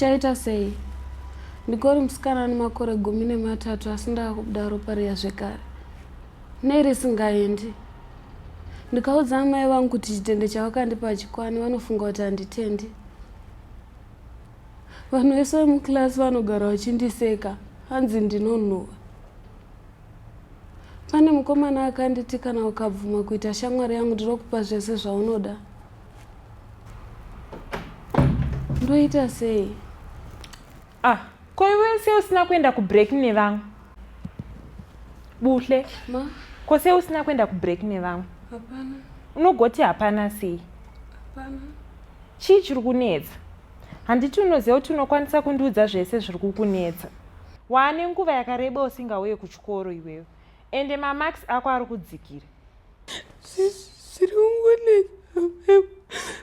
Ndichaita sei? Ndikori musikana ane makore 13 asi ndava kubuda ropa riya zvekare. Nei risingaendi? Ndikaudza amai vangu kuti chidhende chavakandipa hachikwani vanofunga kuti handitendi. Vanhu vese vemuclass vanogara vachindiseka hanzi ndinonhuwa. Pane mukomana akanditi kana ukabvuma kuita shamwari yangu ndinokupa zvese zvaunoda. Ndoita sei? Ah, ko iwe sei usina kuenda kubreak nevamwe? Buhle. Ma? Ko sei usina kuenda kubreak nevamwe? Hapana. Unogoti hapana sei? Hapana. Chii chiri kunetsa? Handiti unoziva kuti unokwanisa kundiudza zvese zviri kukunetsa. Waane nguva yakareba usingauye kuchikoro iwewe ende mamarks ako ari kudzikira. Zviri kungonetsa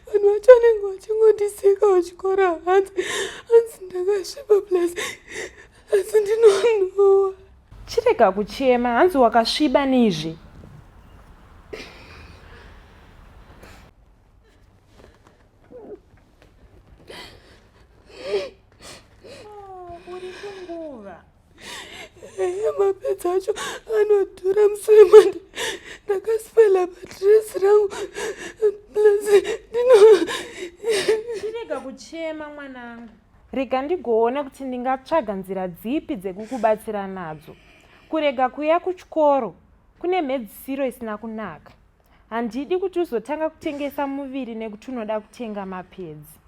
vanhu vacho vanenge vachingondiseka kuchikoro hanzi hanzi ndakasviba plus asi ndinonhuwa. Chirega kuchema hanzi wakasviba neizve. Uri kunguva. Eya mapedza acho anodhura musema ndakasipela padress rangu plus ndino Chirega kuchema mwanangu. Rega ndigoona kuti ndingatsvaga nzira dzipi dzekukubatsira nadzo. Kurega kuuya kuchikoro kune mhedzisiro isina kunaka. Handidi kuti uzotanga kutengesa muviri nekuti unoda kutenga mapedzi.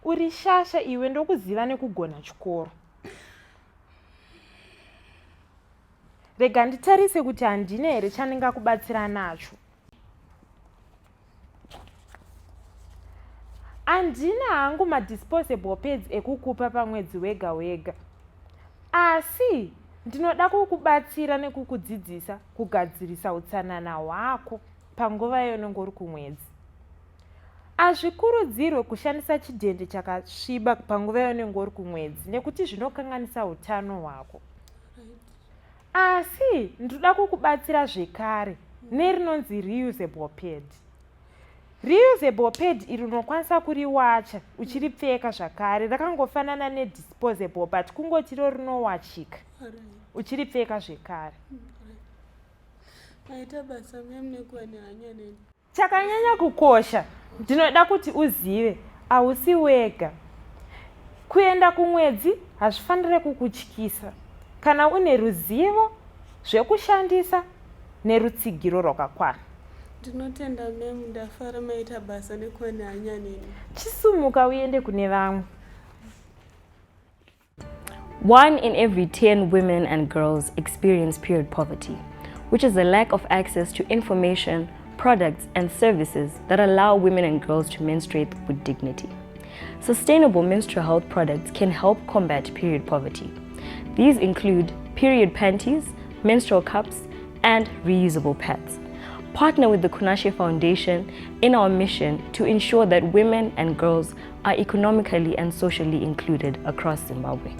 Uri shasha iwe ndokuziva nekugona chikoro. Rega nditarise kuti handina here chandingakubatsira nacho. Handina hangu madisposable pads ekukupa pamwedzi wega wega. Asi ndinoda kukubatsira nekukudzidzisa kugadzirisa utsanana hwako panguva yaunenge uri kumwedzi. Hazvikurudzirwe kushandisa chidhende chakasviba panguva yaunenge uri kumwedzi nekuti zvinokanganisa utano hwako. Asi ndinoda kukubatsira zvekare nerinonzi reusable pad. Reusable pad iri unokwanisa kuriwacha uchiripfeka zvakare rakangofanana nedisposable but kungoti iro rinowachika uchiripfeka zvekare. Maita basa ma'am nekuva nehanya neni. Chakanyanya kukosha ndinoda kuti uzive hausi wega. Kuenda kumwedzi hazvifanire kukutyisa kana une ruzivo, zvekushandisa nerutsigiro rwakakwana. Ndinotenda ma'am ndafara maita basa nekuva nehanya neni. Chisumuka uende kune vamwe. One in every 10 women and girls experience period poverty, which is a lack of access to information, products, and services that allow women and girls to menstruate with dignity. Sustainable menstrual health products can help combat period poverty. These include period panties, menstrual cups, and reusable pads. Partner with the Kunashe Foundation in our mission to ensure that women and girls are economically and socially included across Zimbabwe.